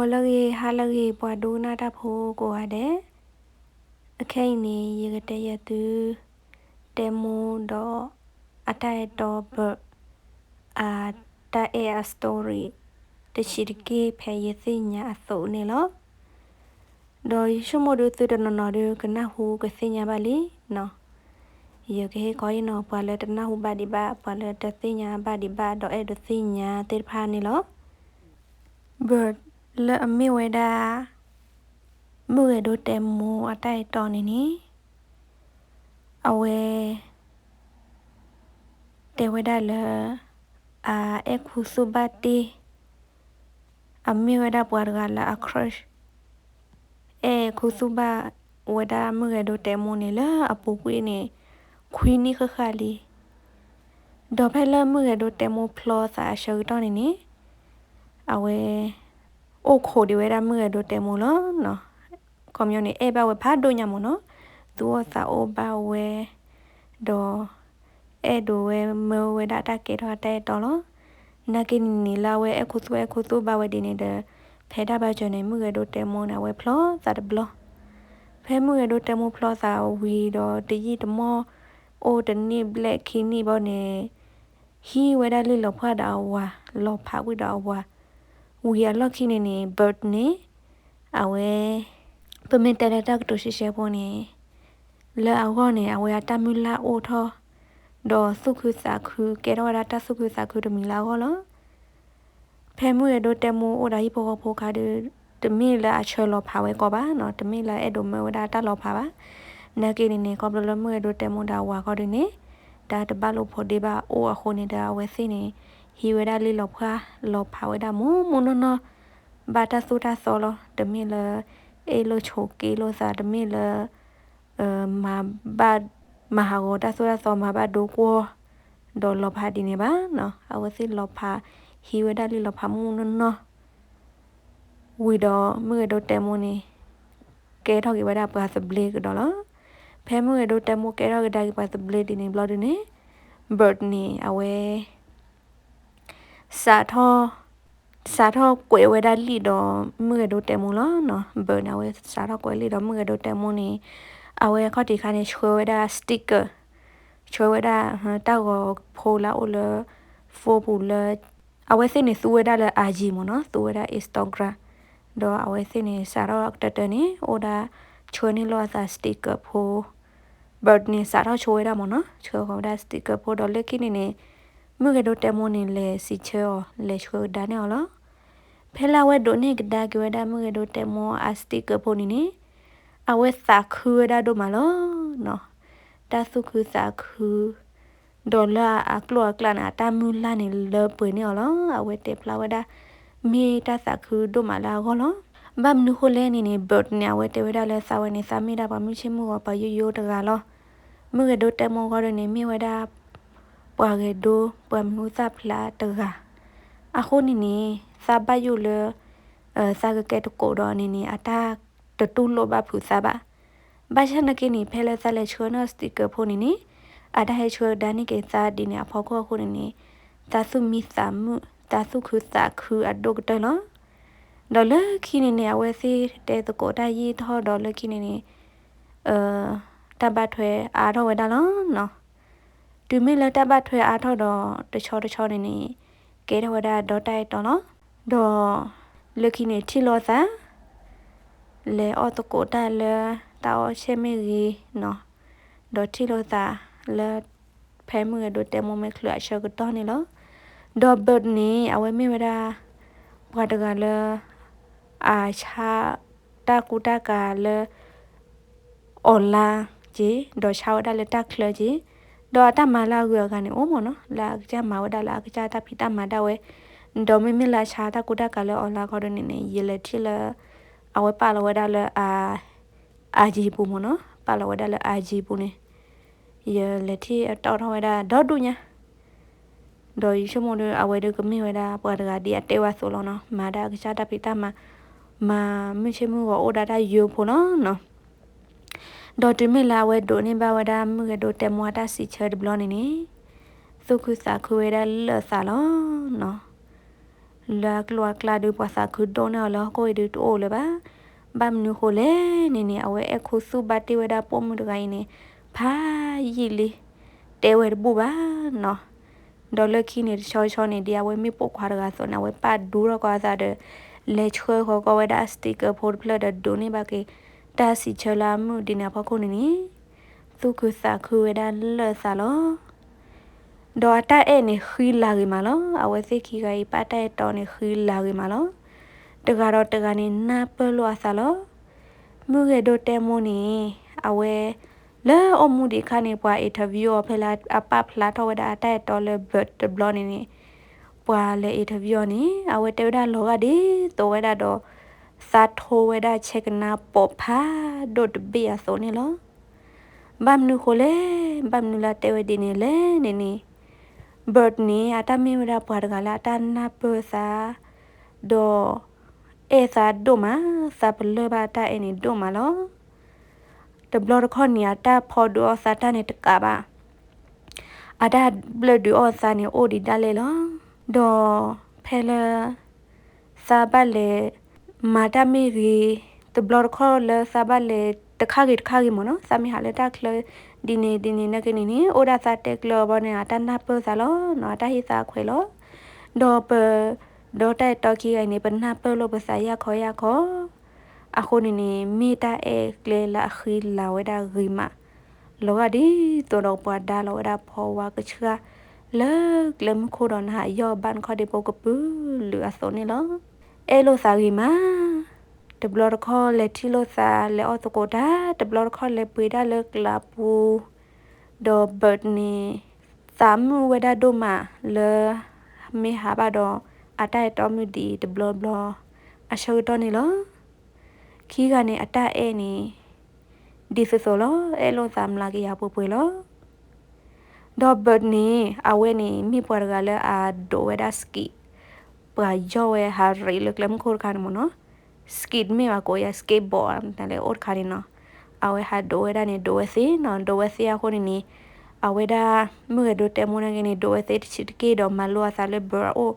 ဂီၤလၢအဂ့ၤ ဟါလၢအဂ့ၤ ပှၤဒိကနၣ်တၢ်ဖိကိးဂၤဒဲး, အခဲအံၤန့ၣ် ယကတဲယၤသု တဲမိၢ်ဒီး အတၢ်အဲၣ်တီ Bird အတၢ်အဲၣ်အ story တဆံးတက့ၢ် ဖဲယသ့ၣ်ညါအသိးန့ၣ်လီၤ. ဒီးယဆိကမိၣ်ဒုး သုတနီၤနီၤဒုး ကနၢ်ဟူကသ့ၣ်ညါဘၣ်လံနီၤ. ယကဟ့ၣ်ခီဟ့ၣ်နီၤ ပှၤလၢတနၢ်ဟူဘၣ်ဒံးဘၣ်, ပှၤလၢတသ့ၣ်ညါဘၣ်ဒံးဘၣ် ဒီးအဲၣ်ဒိးသ့ၣ်ညါသ့ၣ်တဖၣ်န့ၣ်လီၤ. Bird လၢအမ့ၢ်ဝဲဒၣ် မုၢ်ဂဲၤဒိတဲမိၢ်အတၢ်အဲၣ်တီန့ၣ်န့ၣ် အဝဲ တဲဝဲဒၣ်လၢ အအဲၣ်ခူသူၣ်ဘၣ်တ့ၢ်, အမ့ၢ်ဝဲဒၣ်ပှၤတဂၤလၢအ crush အဲၣ်ခူသူၣ်ဘၣ်ဝဲဒၣ်မုၢ်ဂဲၤဒိတဲမိၢ်န့ၣ် လၢအပူၤကွံာ်န့ၣ် ခွံနံၣ်ဃၣ်ဃၣ်လံ. ဒီးဖဲလၢမုၢ်ဂဲၤဒိတဲမိၢ်ဖျီသးအဆၢကတီၢ်န့ၣ်န့ၣ် အဝဲ အိၣ်ခိးဒံးဝဲဒၣ်မုၢ်ဂဲၤဒိတဲမိၢ်လီၤ. ခီပညီန့ၣ် အဲၣ်ဘၣ်ဝဲဖးဒိၣ်ညါမ့ၢ်နီၤ, သူၣ်အိၣ်သးအိၣ်ဘၣ်ဝဲ, ဒီး အဲၣ်ဒိးဝဲမၢဝဲဒၣ်တၢ်ကဲထီၣ်တၢ်အဲၣ်တီလီၤ. နာ်က့န့ၣ်န့ၣ် လၢအဝဲအဲၣ်ခူသူၣ်အဲၣ်ခူသူၣ်ဘၣ်ဝဲဒ်န့ၣ်ဒီး ဖဲတၢ်ဘၣ်စၢၤန့ၣ် မုၢ်ဂဲၤဒိတဲမိၢ်န့ၣ် အဝဲဖျီသးတဘျီ. ဖဲမုၢ်ဂဲၤဒိတဲမိၢ်ဖျီသးဝံၤဒီး တယံာ်တမီၢ် အိၣ်တနံၣ်ဘျဲၣ်ခံနံၣ်ဘၣ်န့ၣ် ဟံးဝဲဒၣ်လံာ်လီၤဖှၣ်ဒီးအဝၤ, လီၤဖးကွံာ်ဒီးအဝၤ, ဝံၤအလီၢ်ခံန့ၣ်န့ၣ် Bird န့ၣ် အဝဲ ပမ့ၢ်တဲလၢတၢ်ကတိၤရှဲရှဲဖိန့ၣ် လၢအဂီၢ်န့ၣ် အဝဲအတၢ်မုၢ်လၢ်အိၣ်ထီၣ်, ဒီးသူၣ်ခုသးခု ကဲထီၣ်ဝဲဒၣ်တၢ်သူၣ်ခုသးခုတမံၤလၢအဂီၢ်လီၤ. ဖဲမုၢ်ဂဲၤဒိတဲမိၢ်အိၣ်ဒီးဟံၣ်ဖိဃီဖိအခါဒီး တမ့ၢ်လၢအဆၢလီၤဖးဝဲကီးဘၣ်နီၤ, တမ့ၢ်လၢအဲၣ်ဒိးမၢဝဲဒၣ်တၢ်လီၤဖးဘၣ်. နာ်က့န့ၣ်န့ၣ် ခီဖျိလၢမုၢ်ဂဲၤဒိတဲမိၢ်ဒီးအဝၤခီဒုးန့ၣ် တၢ်တဘၣ်လိာ်ဖိးဒ့ဘၣ်အိၣ်အဃိန့ၣ်ဒီး အဝဲသ့ၣ်န့ၣ် ဟံးဝဲဒၣ်လံာ်လီၤဖှၣ် လီၤဖးဝဲဒၣ်မိၢ်မိၢ်နီၢ်နီၢ် ဘၣ်တၢ်သိၣ်တၢ်သီလီၤ. တမ့ၢ်လၢ အ့ၣ်လိာ်ဆိးက့လိာ်သး, တမ့ၢ်လၢ မၤဘၣ် မၤဟးဂီၤတၢ်သိၣ်တၢ်သီ, မၤဘၣ်ဒိကွီၢ် ဒီးလီၤဖးဒ်န့ၣ်ဘၣ်နီၤ. အဝဲသ့ၣ်လီၤဖး ဟံးဝဲဒၣ်လံာ်လီၤဖးမိၢ်မိၢ်နီၢ်နီၢ် ဝံၤဒီးမုၢ်ဂဲၤဒိတဲမိၢ်န့ၣ် ကဲထီၣ်က့ၤဝဲဒၣ်ပှၤသဘျ့ကဒီးလီၤ. ဖဲမုၢ်ဂဲၤဒိတဲမိၢ်ကဲထီၣ်ကဒါက့ၤပှၤသဘျ့ဒ်န့ၣ်ဘျီဒုးန့ၣ် Bird န့ၣ် အဝဲ စးထီၣ် စးထီၣ်ကွဲးဝဲဒၣ်လံာ်ဒီးမုၢ်ဂဲၤဒိတဲမိၢ်လီၤနီၤ. Bird န့ၣ် အဝဲစးထီၣ်ကွဲးလံာ်ဒီးမုၢ်ဂဲၤဒိတဲမိၢ်န့ၣ် အဝဲခီၣ်ထံးခါန့ၣ် ဆှၢဝဲဒၣ် sticker, ဆှၢဝဲဒၣ် တၢ်ဂီၤဖိလၢအအိၣ်လၢ phone ပူၤလၢ အဝဲသ့ၣ်န့ၣ်သူဝဲဒၣ်လၢ IG မ့ၢ်နီၤ, သူဝဲဒၣ် Instagram, ဒီးအဝဲသ့ၣ်န့ၣ် စးထီၣ်ကတၢၢ်တၢၢ်န့ၣ် အိၣ်ဒၣ် ဆှၢန့ၢ်လိာ်အသး sticker ဖိ Bird န့ၣ် စးထီၣ်ဆိဝဲဒၣ်မ့ၢ်နီၤ, ဆှၢဃီၤဝဲဒၣ် sticker ဖိဒီးလၢခံန့ၣ်န့ၣ် မုၢ်ဂဲၤဒိတဲမိၢ်န့ၣ် လဲၤစံးဆၢအီၤ လဲၤဆှၢကဒါန့ၢ်အီၤလီၤ. ဖဲလၢအဝဲဒိးန့ၢ်ကဒါက့ၤဝဲဒၣ်မုၢ်ဂဲၤဒိတဲမိၢ်အ sticker ဖိန့ၣ်န့ၣ် အဝဲသးခုဝဲဒၣ်ဒိၣ်မးလီၤနီၤ. တၢ်သူၣ်ခုသးခု ဒီးလၢအကျိၣ်အကျၢ်န့ၣ် အတၢ်မုၢ်လၢ်န့ၣ်လၢပှဲၤန့ၢ်အီၤလီၤ. အဝဲတဲဖျါဝဲဒၣ် မ့ၢ်တၢ်သးခုဒိၣ်မးလၢအဂီၢ်လီၤ. ဘၣ်မနုၤဃိလဲၣ်န့ၣ်န့ၣ် Bird န့ၣ် အဝဲတဲဝဲဒၣ်လၢသးဝဲန့ၣ် သးမ့ၢ်ဒၣ်ပှၤမုၢ်ဆ့ၣ်မုၢ်ဂီၤပှၤယိယိတဂၤလီၤ. မုၢ်ဂဲၤဒိတဲမိၢ်ဂီၢ်ဒုးန့ၣ် မ့ၢ်ဝဲဒၣ် ပှၤဂဲၤဒိ ပှၤမံၤဟူသၣ်ဖျါတဂၤ. အဃိန့ၣ်န့ၣ် သးဘၣ်ယိၣ်လၢ သးကကဲတကိးဒီးန့ၣ်န့ၣ် အတၢ်တတူၢ်လိာ်ဘၣ်ဖုးသးဘၣ်. ဘၣ်ဆၣ်နာ်က့န့ၣ် ဖဲလၢသးလဲၤဆှၢန့ၢ် sticker ဖိန့ၣ်န့ၣ် အတၢ်ဟဲဆှၢကဒါန့ၢ်က့ၤသးဒ်န့ၣ်အဖီခိၣ်အဃိန့ၣ်န့ၣ် သးသူၣ်မံသးမုာ် သးသူၣ်ခုသးခုအဒိၣ်ကတၢၢ်လီၤ. ဒီးလၢခံန့ၣ်န့ၣ် အဝဲသ့ၣ်တဲသကိးတၢ်ယံာ်ထီၣ်ဒီးလၢခံန့ၣ်န့ၣ် တၢ်ဘၣ်ထွဲအါထီၣ်ဝဲဒၣ်လီၤနီၤ. တုၤမ့ၢ်လၢတၢ်ဘၣ်ထွဲအါထီၣ်ဒီး တဆီတဆီန့ၣ်န့ၣ် ကဲထီၣ်ဝဲဒၣ်ဒီတၢ်အဲၣ်တီလီၤ. ဒီးလၢခံန့ၣ်ထံၣ်လိာ်သး လဲၤအီၣ်သကိးတၢ်လၢတၢ်အီၣ်ဆဲၣ်မ့ၢ်ဂ့ၤနီၤ, ဒီးထံၣ်လိာ်သးလၢ ဖဲမုၢ်ဂဲၤဒိတဲမိၢ်မ့ၢ်ချုးအဆၢကတီၢ်န့ၣ်လီၤ. ဒီး Bird န့ၣ် အဝဲမ့ၢ်ဝဲဒၣ် ပှၤတဂၤလၢ အဆါတၢ်ကူတၢ်ကၤလၢ online က့ၤ, ဒီးဆါဝဲဒၣ်လၢတၢ်ချၢက့ၤ, ဒီးအတၢ်မၤလၢအဂုၤအဂၤန့ၣ်အိၣ်မ့ၢ်နီၤ, လၢအကစၢ်မၤဝဲဒၣ်လၢအကစၢ်တၢ်ဖံးတၢ်မၤဒၣ်ဝဲ, ဒီးမ့မ့ၢ်လၢအဆါတၢ်ကူတၢ်ကၤလၢ online ခီဒုးန့ၣ်န့ၣ် ယလဲၤထံၣ်လၢ အဝဲပာ်လီၤဝဲဒၣ်လၢ IG ပူၤမ့ၢ်နီၤ, ပာ်လီၤဝဲဒၣ်လၢ IG ပူၤန့ၣ် ယလဲၤထံၣ်အတီၣ်ထီၣ်ဝဲဒၣ်ဒီဒူၣ်ညါ ဒီးယဆိကမိၣ်ဒီး အဝဲဒုးကမ့ၢ်ဝဲဒၣ်ပှၤတဂၤဒ်အတဲဝဲအသိးလီၤနီၤ, မၤဒၣ်အကစၢ်တၢ်ဖံးတၢ်မၤ, မၤမုၢ်ဆ့ၣ်မုၢ်ဂီၤအိၣ်ဒၣ်တၢ်ယိဖိလီၤနီၤ. ဒီးတုၤမ့ၢ်လၢအဝဲဒိးန့ၢ်ဘၣ်ဝဲဒၣ်မုၢ်ဂဲၤဒိတဲမိၢ်အတၢ်စံးဆၢတဘျီန့ၣ်န့ၣ်, သူၣ်ခုသးခုဝဲဒၣ်လၢာ်သးလီၤနီၤ. လၢအကျိၤအကျဲဒုး ပှၤသးခုဒိၣ်န့ၢ်အီၤလၢဟီၣ်ခိၣ်အံၤဒုးတအိၣ်လၢၤဘၣ်. ဘၣ်မနုၤဃိလဲၣ်န့ၣ်န့ၣ် အဝဲအဲၣ်ခူသူၣ်ဘၣ်တ့ၢ်ဝဲဒၣ်ပိာ်မုၣ်တဂၤအံၤန့ၣ် ဖးယံာ်လံ, တဲဝဲတဘူၣ်ဘၣ်နီၤ. ဒီးလၢခံန့ၣ် တဆီဆီန့ၣ် ဒ်အဝဲမ့ၢ်ပိာ်ခွါတဂၤအသိးန့ၣ် အဝဲပာ်ဒူထီၣ်ကီးအသးဒီး လဲၤဆှၢဃီၤကီးဝဲဒၣ် sticker ဖိတဖျၢၣ်ဒီး ဒိးန့ၢ်ဘၣ်က့ၤ တၢ်စံးဆၢလၢအမုာ်ဒ်န့ၣ်အဖီခိၣ်န့ၣ်န့ၣ် သူၣ်ခုသးခုဝဲဒၣ်လၢာ်သးလီၤ. ဒီးအတၢ်အဲၣ်န့ၣ်ဃံလၤဂ့ၤမးလီၤ. အဝဲသ့ၣ်ခံဂၤအံၤ ပာ်တၢ်အဲၣ်တီန့ၣ် ဃံလၤဂ့ၤမးလီၤ. တဂၤဒီးတဂၤန့ၣ် နၢ်ပၢၢ်လိာ်အသးလီၤ. မုၢ်ဂဲၤဒိတဲမိၢ်န့ၣ် အဝဲ လၢအိၣ်မူဒံးအခါန့ၣ် ပှၤ interview အီၤဖဲလၢအပာ်ဖျါထီၣ်ဝဲဒၣ်အတၢ်အဲၣ်တီလၢ Burt တဘျီန့ၣ်န့ၣ် ပှၤလဲၤ interview အီၤန့ၣ် အဝဲတဲဝဲဒၣ်လီၤဂာ်ဒ်သိးဝဲဒၣ်ဒီး သးထိဝဲဒၣ်ဆဲးကနါပိာ်ဖးဒိၣ်တဘ့ၣ်အသိးန့ၣ်လီၤ. ဘၣ်မနုၤဃိလဲၣ်, ဘၣ်မနုၤလၢအတဲဝဲဒ်န့ၣ်လဲၣ်န့ၣ်န့ၣ် Burt န့ၣ် အတၢ်မ့ၢ်ဝဲဒၣ်ပှၤတဂၤလၢအတၢ်နၢ်ပၢၢ်သး ဒီး အဲၣ်သးဒိၣ်မး, သးပလၢၢ်ဘၣ်တၢ်အဲၣ်န့ၣ်ဒိၣ်မးလီၤ. တဘျီတခီၣ်န့ၣ် အတၢ်ဖီဒုးအီၣ်သးတၢ်န့ၣ်တကးဘၣ်, အတၢ်ဘျၢၣ်ဒုးအီၣ်သးန့ၣ်အိၣ်ဒံးဒၣ်လဲာ်လီၤ. ဒီးဖဲလၢ သးဘၣ်လဲၤ မၤတၢ်မ့ၢ်ဂ့ၤ, တဘျီတခီၣ်လၢသးဘၣ်လဲၤတခါဂ့ၤတခါဂ့ၤမ့ၢ်နီၤ, သးမ့ၢ်ဟးလၢတၢ်ချၢ ဒ်န့ၣ်ဒ်န့ၣ်နာ်က့န့ၣ်န့ၣ် အိၣ်ဒၣ်သးတဲကျၢၤအဘီန့ၣ် အတၢ်နၢ်ပၢၢ်သးလီၤနီၤ, အတၢ်ဟ့ၣ်သးခွဲးလီၤ. ဒီးပ ဒီးတၢ်အဲၣ်တီခံဂၤအံၤန့ၣ် ပနၢ်ပၢၢ်လိာ်ပသးယၢ်ခီယၢ်ခီ, အဃိန့ၣ်န့ၣ် မ့ၢ်တၢ်အဲၣ်ကျဲလၢအဃံလၤဝဲဒၣ်ဂ့ၤမး, လီၤဂာ်ဒ်သိးဒီးပှၤဒါလီၤဝဲဒၣ်ဖီဝါကဆှၣ် လၢကျဲမုၢ်ခိၣ်ဒီးနဟးယီၢ်ဘၣ်နခီၣ်ဒ့ဖိကပုာ်လုာ်အသိးန့ၣ်လီၤ. အဲၣ်လိာ်သးဂ့ၤမး, တဘျီတခီၣ်လဲၤထံၣ်လိာ်သး လဲၤအီၣ်သကိးတၢ်, တဘျီတခီၣ်လဲၤပှ့ၤဒၣ်လၢကျးပူၤ, ဒီး Burt န့ၣ် သးမုာ်ဝဲဒၣ်ဒိၣ်မးလၢ မ့ၢ်ဟးဘၣ်ဒီး အတၢ်အဲၣ်တီမုၢ်ဒံးတဘျီဘျီ အဆၢကတီၢ်န့ၣ်လီၤ. ခံဂၤန့ၣ်အတၢ်အဲၣ်န့ၣ် ဒ်သိးသိးလီၤ, အဲၣ်လိာ်သးမျးကယၤပှဲၤပှဲၤလီၤ. ဒီး Burt န့ၣ် အဝဲန့ၣ် မ့ၢ်ပှၤတဂၤလၢအဒိးဝဲဒၣ် skate, ပှၤယီၢ်ဝဲဟးရံးလၢကျဲမုၢ်ခိၣ်တခါန့ၣ်မ့ၢ်နီၤ, skate မ့ၢ်ဘၣ်ကိးယၤ skateboard တၢ်လၢအိၣ်တခါန့ၣ်နီၤ, အဝဲဟးဒိးဝဲဒၣ်န့ၣ် ဒိးဝဲသ့နီၤ, ဒိးဝဲသ့အဃိန့ၣ်န့ၣ် အဝဲဒၣ် မုၢ်ဂဲၤဒိတဲမိၢ်နာ်က့န့ၣ် ဒိးဝဲသ့တဆံးတက့ၢ်ဒီးမၤလိအသးလၢ Burt အအိၣ်,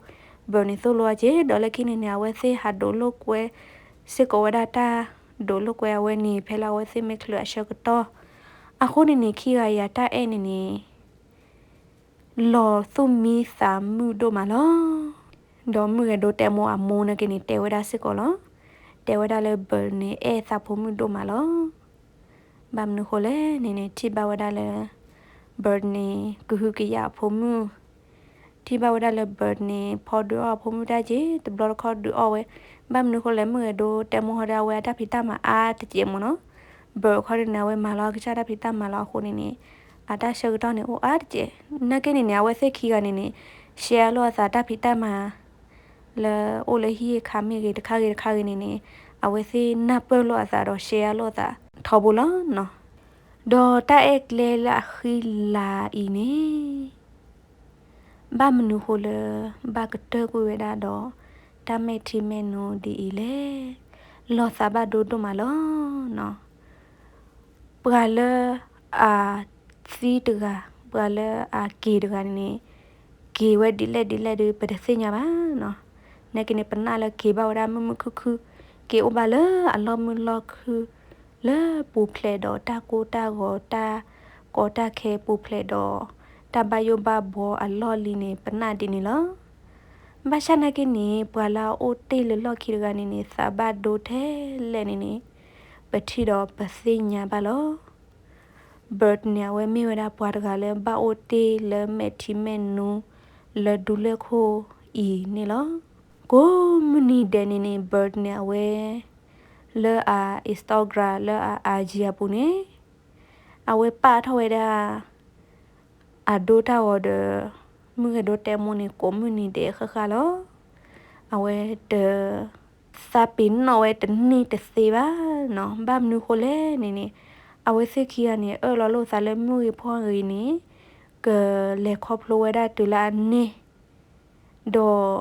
Burt န့ၣ်သိၣ်လိအီၤက့ၤ, ဒီးလၢခံန့ၣ်န့ၣ် အဝဲသ့ၣ်ဟးဒိးလိာ်ကွဲ စ့ၢ်ကီးဝဲဒၣ်တၢ်ဒိးလိာ်ကွဲအဝဲန့ၣ် ဖဲလၢအဝဲသ့ၣ်မ့ၢ်ချုးအဆၢကတီၢ်, အဃိန့ၣ်န့ၣ် ခံဂၤအံၤအတၢ်အဲၣ်န့ၣ်န့ၣ် လီၤသူၣ်မံသးမုာ်ဒိၣ်မးလီၤ. ဒီးမုၢ်ဂဲၤဒိတဲမိၢ်အမိၢ်နာ်က့န့ၣ် တဲဝဲဒၣ်စ့ၢ်ကီးလီၤ. တဲဝဲဒၣ်လၢ Burt န့ၣ် အဲၣ်သးဖိမုၣ်ဒိၣ်မးလီၤ. ဘၣ်မနုၤဃိလဲၣ်န့ၣ်န့ၣ် ထံၣ်ဘၣ်ဝဲဒၣ်လၢ Burt န့ၣ် ကဟုကယာ်အဖိမုၣ်, ထံၣ်ဘၣ်ဝဲဒၣ်လၢ Burt န့ၣ် ဖီဒုးအီၣ်အဖိမုၣ်တၢ်က့ၤ တဘျီတခီၣ်ဒုးအီၣ်ဝဲ, ဘၣ်မနုၤဃိလဲၣ် မုၢ်ဂဲၤဒိတဲမိၢ်ဟီဒီး အဝဲအတၢ်ဖံးတၢ်မၤအါတကဲးမ့ၢ်နီၤ, Burt ခီန့ၣ်န့ၣ် အဝဲမၤလီၤအကစၢ်တၢ်ဖံးတၢ်မၤလီၤအဃိန့ၣ်န့ၣ် အတၢ်ဆၢကတီၢ်န့ၣ်အိၣ်အါတကဲး, နာ်က့န့ၣ်န့ၣ် အဝဲသ့ၣ်ခံဂၤန့ၣ်န့ၣ် share လိာ်အသးတၢ်ဖံးတၢ်မၤ လၢအိၣ်လၢဟံၣ်ခါမ့ၢ်ဂ့ၤတခါဂ့ၤတခါဂ့ၤန့ၣ်န့ၣ် အဝဲသ့ၣ်နၢ်ပၢၢ်လိာ်အသးဒီး share လိာ်အသးထီဘိလီၤနီၤ. ဒီးတၢ်အဲၣ်ကျဲလၢအဃံလၤအံၤန့ၣ် ဘၣ်မနုၤဃိလၢ ဘၣ်ကတၢၢ်ကွံာ်ဝဲဒၣ်ဒီး တၢ်မဲာ်ထံမဲာ်နိဒ်အံၤလဲၣ်, လီၤသးဘၣ်ဒိဒိၣ်မးလီၤနီၤ. ပှၤလၢအသံတဂၤ, ပှၤလၢအက့ၤတဂၤန့ၣ်န့ၣ် က့ၤဝဲဒ်လဲၣ်ဒ်လဲၣ်ဒီး ပတသ့ၣ်ညါဘၣ်နီၤ. နာ်က့န့ၣ် ပနာ်လၢက့ၤဘၣ်ဝဲဒၣ်မုာ်မုာ်ခုၣ်ခုၣ်, က့ၤအိၣ်ဘၣ်လၢအလီၢ်မုၢ်လီၢ်ခုၣ်, လၢပူၤဖျဲးဒီးတၢ်ကိၢ်တၢ်ဂီၤ တၢ်ကီတၢ်ခဲပူၤဖျဲးဒီး တၢ်ဘၣ်ယိၣ်ဘၣ်ဘှီအလီၢ်လံၤန့ၣ် ပနာ်ဒ်န့ၣ်လီၤ. ဘၣ်ဆၣ်နာ်က့န့ၣ် ပှၤလၢအအိၣ်တ့ၢ်လၢလီၢ်ခံတဂၤန့ၣ်န့ၣ် သးဘၣ်ဒိထဲလဲၣ်န့ၣ်န့ၣ် ပထံၣ်ဒီးပသ့ၣ်ညါဘၣ်လီၤ. Burt န့ၣ် အဝဲမ့ၢ်ဝဲဒၣ်ပှၤတဂၤလၢဘၣ်အိၣ်တ့ၢ်လၢမဲာ်ထံမဲာ်နိ လၢဒူလၢၢ်ခိၣ်အံၤန့ၣ်လီၤ. ကိးမုၢ်နံၤဒဲးန့ၣ်န့ၣ် Burt န့ၣ် အဝဲ လၢအ Instagram လၢအ IG အပူၤန့ၣ် အဝဲပာ်ထီၣ်ဝဲဒၣ် အဒိတၢ်ဂီၤဒီး မုၢ်ဂဲၤဒိတဲမိၢ်န့ၣ် ကိးမုၢ်နံၤဒဲးဃၣ်ဃၣ်လီၤ. အဝဲတ သးပ့ၤနီၣ်ဝဲတန့ၢ်တသ့ဘၣ်နီၤ. ဘၣ်မနုၤဃိလဲၣ်န့ၣ်န့ၣ် အဝဲသ့ၣ်ခံဂၤန့ၣ် အၢၣ်လီၤလိာ်သးလၢမုၢ်ဂ့ၤဖီဂ့ၤန့ၣ် ကလဲၤခီဖျိဝဲဒၣ်တုၤလၢအန့ၢ် ဒီး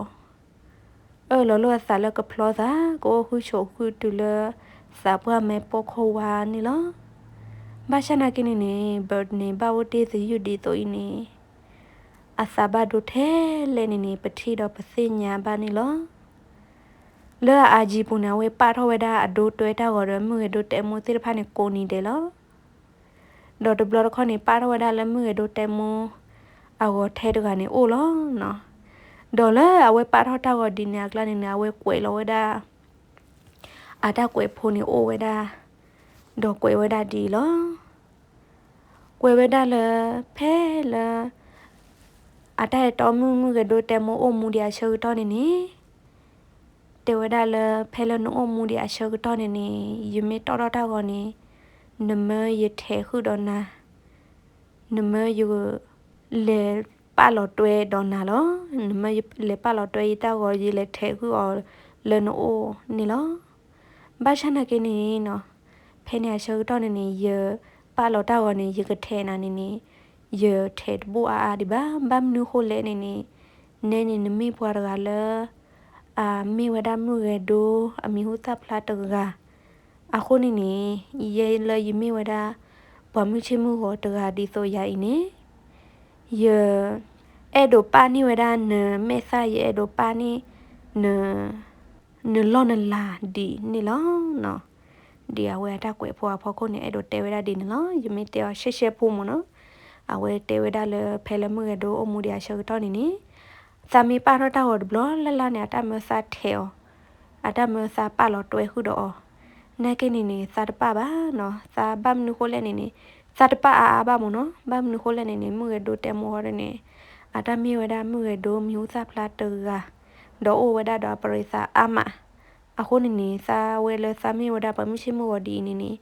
အၢၣ်လီၤလိာ်အသးလၢကဖျီသး ကအိၣ်ဃုာ်ဆိးဃုာ်တုၤလၢ သးပှၢ်မဲပိာ်ခိၣ်ဝါန့ၣ်လီၤ. ဘၣ်ဆၣ်နာ်က့န့ၣ်န့ၣ် Burt န့ၣ် ဘၣ်အိၣ်တ့ၢ်သယုၢ်ဒ်သိးအံၤန့ၣ် အသးဘၣ်ဒိထဲလဲၣ်န့ၣ်န့ၣ် ပထံၣ်ဒီးပသ့ၣ်ညါဘၣ်န့ၣ်လီၤ. လၢအအါကံပူၤန့ၣ် အဝဲပာ်ထီၣ်ဝဲဒၣ်အဒိတွဲတၢ်ဂီၤဒီး မုၢ်ဂဲၤဒိတဲမိၢ်သ့ၣ်တဖၣ်န့ၣ်ကိးနံၤဒဲးလီၤ. ဒီးတဘျီတခီၣ်န့ၣ် ပာ်ထီၣ်ဝဲဒၣ်လၢမုၢ်ဂဲၤဒိတဲမိၢ်အဂီၤထဲတဂၤန့ၣ်အိၣ်လီၤနီၤ. ဒီးလၢအဝဲပာ်ထီၣ်တၢ်ဂီၤဒ်န့ၣ်အကျါန့ၣ်န့ၣ် အဝဲကွဲးလီၤဝဲဒၣ် အတၢ်ကွဲးဖိန့ၣ်အိၣ်ဝဲဒၣ်, ဒီးကွဲးဝဲဒၣ်ဒ်အံၤလီၤ. ကွဲးဝဲဒၣ်လၢ ဖဲလၢ အတၢ်အဲၣ်တီမုၣ်မုၢ်ဂဲၤဒိတဲမိၢ်အိၣ်မူဒံးအဆၢကတီၢ်န့ၣ်န့ၣ်, တဲဝဲဒၣ်လၢဖဲလၢနအိၣ်မူဒံးအဆၢကတီၢ်န့ၣ်န့ၣ် ယမ့ၢ်တီၣ်ထီၣ်တၢ်ဂီၤန့ၣ် နမၢယထဲးဃုာ်ဒီးနၤ, နမၢယ လဲၤပာ်လီၤတွဲဒီးနၤလီၤ. နမၢယလဲၤပာ်လီၤတွဲယတၢ်ဂီၤ ယလဲၤထဲးဃုာ်အီၤလၢနအိၣ်န့ၣ်လီၤ. ဘၣ်ဆၣ်နာ်က့န့ၣ်နီၤ, ဖဲန့ၣ်အဆၢကတီၢ်န့ၣ်န့ၣ် ယပာ်လီၤတၢ်ဂီၤန့ၣ် ယကထဲးနၤန့ၣ်န့ၣ် ယထဲးတဘူၣ်အါအါဒံးဘၣ်. ဘၣ်မနုၤဃိလဲၣ်န့ၣ်န့ၣ်, နဲန့ၣ်နမ့ၢ်ပှၤတဂၤလၢ အမ့ၢ်ဝဲဒၣ်မုၢ်ဂဲၤဒိ အမံၤဟူသၣ်ဖျါတဂၤ အဃိန့ၣ်န့ၣ် ယဲလၢယမ့ၢ်ဝဲဒၣ် ပှၤမုၢ်ဆ့ၣ်မုၢ်ဂီၤတဂၤဒ်သိးယၤအံၤန့ၣ်, ယ အဲၣ်ဒိးပာ်န့ၢ်ဝဲဒၣ်နမဲာ်သၣ် ယအဲၣ်ဒိးပာ်န့ၢ် န နလီၢ်နလၤဒ်န့ၣ်လီၤ. ဒ်အဝဲအတၢ်ကွဲးဖိအဖီခိၣ်န့ၣ် အဲၣ်ဒိးတဲဝဲဒၣ်ဒ်န့ၣ်လီၤ. ယမ့ၢ်တဲအီၤရှဲရှဲဖိမ့ၢ်နီၤ, အဝဲတဲဝဲဒၣ်လၢဖဲလၢမုၢ်ဂဲၤဒိအိၣ်မူဒံးအဆၢကတီၢ်န့ၣ်န့ၣ်, သးမ့ၢ်ပာ်ထီၣ်တၢ်ဂီၤတဘျီလၢ်လၢ်န့ၣ် အတၢ်မၢသးထဲးအီၤ, အတၢ်မၢသးပာ်လီၤတွဲဃုာ်ဒီးအီၤ, နာ်က့န့ၣ်န့ၣ် သးတပာ်ဘၣ်နီၤ. သးဘၣ်မနုၤဃိလဲၣ်န့ၣ်န့ၣ်, သးတပာ်အါအါဘၣ်မ့ၢ်နီၤ. ဘၣ်မနုၤဃိလဲၣ်န့ၣ်န့ၣ် မုၢ်ဂဲၤဒိတဲမိၢ်ဃီဒ်န့ၣ် အတၢ်မ့ၢ်ဝဲဒၣ်မုၢ်ဂဲၤဒိမံၤဟူသၣ်ဖျါတဂၤ, ဒီးအိၣ်ဝဲဒၣ်ဒီးအပရံးသးအါမး. အဃိန့ၣ်န့ၣ် သးဝဲလၢသးမ့ၢ်ဝဲဒၣ်ပှၤမုၢ်ဆ့ၣ်မုၢ်ဂီၤဒ်အံၤန့ၣ်န့ၣ်,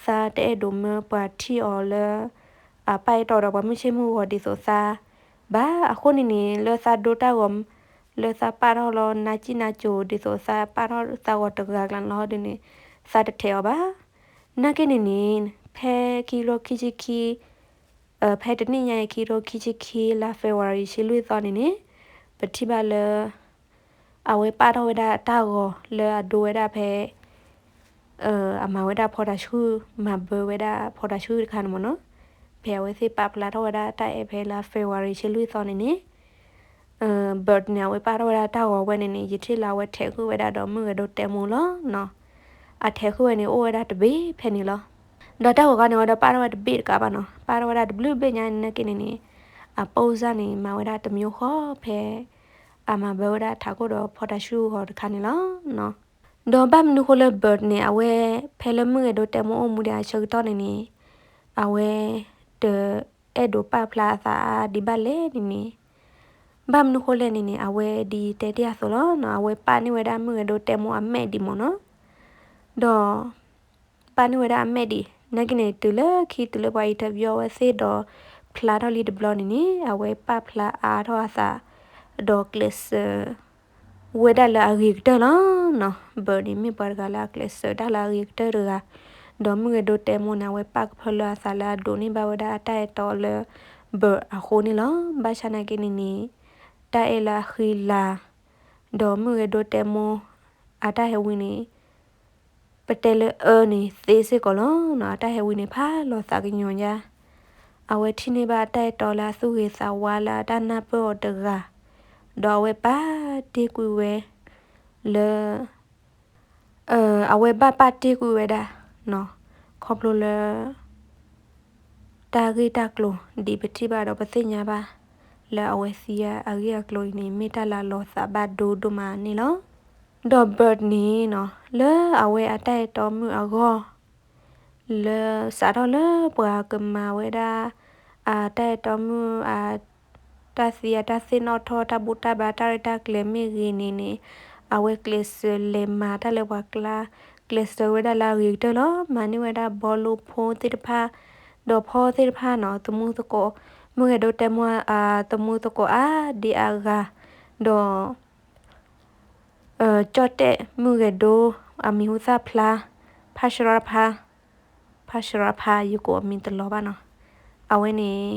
သးတအဲၣ်ဒိးမၢပှၤထံၣ်အီၤလၢ အပာ်အဲၣ်တီဒီးပှၤမုၢ်ဆ့ၣ်မုၢ်ဂီၤဒ်သိးသးဘၣ်. အဃိန့ၣ်န့ၣ် လၢသးဒိတၢ်ဂီၤ, လၢသးပာ်ထီၣ်လီၤနါစံၣ်နါကိၤဒ်သိးသးပာ်ထီၣ်သးဂီၤတဂၤကျါန့ၣ်လီၤဒ်န့ၣ်, သးတထဲးအီၤဘၣ်. နာ်က့န့ၣ်န့ၣ် ဖဲခံကထိခံဆံခံ, ဖဲတနံၣ်ညါအံၤ ခံကထိခံဆံခံ လါ February ဆံလွံၢ်သီန့ၣ်န့ၣ်, ပထံၣ်ဘၣ်လၢ အဝဲပာ်ထီၣ်ဝဲဒၣ်တၢ်ဂီၤလၢအဒိဝဲဒၣ်ဖဲ အမၤဝဲဒၣ် photoshoot, မၤဘၢဝဲဒၣ် photoshoot တခါန့ၣ်မ့ၢ်နီၤ. ဖဲအဝဲသ့ၣ်ပာ်ဖျါထီၣ်ဝဲဒၣ်တၢ်အဲၣ်ဖဲလါ February ဆံလွံၢ်သီန့ၣ်န့ၣ်, Bird န့ၣ် အဝဲပာ်ထီၣ်ဝဲဒၣ်တၢ်ဂီၤဝဲန့ၣ်န့ၣ် ယထံၣ်လၢအဝဲထဲးဃုာ်ဝဲဒၣ်ဒီးမုၢ်ဂဲၤဒိတဲမိၢ်လီၤနီၤ. အထဲးဃုာ်ဝဲန့ၣ်အိၣ်ဝဲဒၣ်တဘ့ၣ်ဖဲန့ၣ်လီၤ. ဒီးတၢ်ဂီၤခါန့ၣ် အဝဲဒၣ်ပာ်ထီၣ်ဝဲတဘ့ၣ်တကးဘၣ်နီၤ, ပာ်ထီၣ်ဝဲဒၣ်တဘျုးဘ့ၣ်ညါန့ၣ်နာ်က့န့ၣ်န့ၣ်, အပိၢ်စၢ်န့ၣ် မၤဝဲဒၣ်တမံၤဃီဖဲ အမၤဘၢဝဲဒၣ်ထးခိၣ်ဒီး photoshoot ဂီၤတခါန့ၣ်လီၤ. ဒီးဘၣ်မနုၤဃိလၢ Bird န့ၣ် အဝဲဖဲလၢမုၢ်ဂဲၤဒိတဲမိၢ်အိၣ်မူဒံးအဆၢကတီၢ်န့ၣ်န့ၣ်, အဝဲ တအဲၣ်ဒိးပာ်ဖျါအသးအါဒံးဘၣ်လဲၣ်န့ၣ်န့ၣ်, ဘၣ်မနုၤဃိလဲၣ်န့ၣ်န့ၣ် အဝဲဒ်တဲတ့ၢ်အသိးလီၤနီၤ, အဝဲပာ်န့ၢ်ဝဲဒၣ်မုၢ်ဂဲၤဒိတဲမိၢ်အမဲာ်ဒံးမ့ၢ်နီၤ. ဒီး ပာ်န့ၢ်ဝဲဒၣ်အမဲာ်ဒံး, နာ်က့န့ၣ် တုၤလၢခံတုၤလၢပှၤ interview အဝဲသ့ၣ်ဒီး ဖျါထီၣ်လံတဘျီန့ၣ်န့ၣ် အဝဲပာ်ဖျါအါထီၣ်အသး ဒီးကျဲးစၢး ဝဲဒၣ်လၢအဂ့ၤကတၢၢ်လီၤနီၤ. Bird န့ၣ် မ့ၢ်ပှၤတဂၤလၢအကျဲးစၢးတၢ်လၢအဂ့ၤကတၢၢ်တဂၤ, ဒီးမုၢ်ဂဲၤဒိတဲမိၢ်န့ၣ် အဝဲပာ်ကဖၢလၢအသးလၢအဒိးန့ၢ်ဘၣ်ဝဲဒၣ်အတၢ်အဲၣ်တီလၢ Bird အဃိန့ၣ်လီၤ. ဘၣ်ဆၣ်နာ်က့န့ၣ်န့ၣ် တၢ်အဲၣ်လၢအဃံလၤ ဒီးမုၢ်ဂဲၤဒိတဲမိၢ် အတၢ်ဟဲဝံန့ၣ် ပတဲလၢအၢန့ၣ်သ့စ့ၢ်ကီးလီၤနီၤ. အတၢ်ဟဲဝံန့ၣ်ဖးလီၤသးကညီၤညါ, အဝဲထံၣ်န့ၢ်ဘၣ်အတၢ်အဲၣ်တီလၢအသူၣ်ဂ့ၤသးဝါလၢအတၢ်နၢ်ပၢၢ်အီၤတဂၤ, ဒီးအဝဲပာ်တ့ၢ်ကွံာ်ဝဲ လၢ အဝဲဘၣ်ပာ်တ့ၢ်ကွံာ်ဝဲဒၣ် ခီဖျိလၢ တၢ်ဂ့ၢ်တၢ်ကျိၤ ဒ်ပထံၣ်ဘၣ်ဒီးပသ့ၣ်ညါဘၣ် လၢအဝဲသံအဂ့ၢ်အကျိၤအံၤန့ၣ် မ့ၢ်တၢ်လၢအလီၤသးဘၣ်ဒိဒိၣ်မးန့ၣ်လီၤ. ဒီး Bird န့ၣ်နီၤ လၢအဝဲအတၢ်အဲၣ်တီမုၣ်အဂီၢ် လၢစးထီၣ်လၢပှၤကမၤဝဲဒၣ် အတၢ်အဲၣ်တီမုၣ် အတၢ်သံအတၢ်သ့ၣ်နီၣ်ထီၣ် တၢ်ဘူၣ်တၢ်ဘါ တၢ်ရဲၣ်တၢ်ကျဲၤမ့ၢ်ဂ့ၤန့ၣ်န့ၣ် အဝဲကျဲးစၢးလဲၤမၤတၢ်လၢပှၤကျါ ကျဲးစၢးဝဲဒၣ်လၢအဂ့ၤကတၢၢ်လီၤ. မၤန့ၢ်ဝဲဒၣ်ဘီလိဖိသ့ၣ်တဖၣ် ဒီးဖီသ့ၣ်တဖၣ်နီၤ သမူသကိး မုၢ်ဂဲၤဒိတဲမိၢ် သမူသကိးအါဒံအါဂၤ ဒီး ကၠီၣ်တဲၣ်မုၢ်ဂဲၤဒိ အမံၤဟူသၣ်ဖျါ ဖၣ်စရၣ်ဖါ ဖၣ်စရၣ်ဖါ ယကိးအမံၤတလီၤဘၣ်နီၤ အဝဲန့ၣ်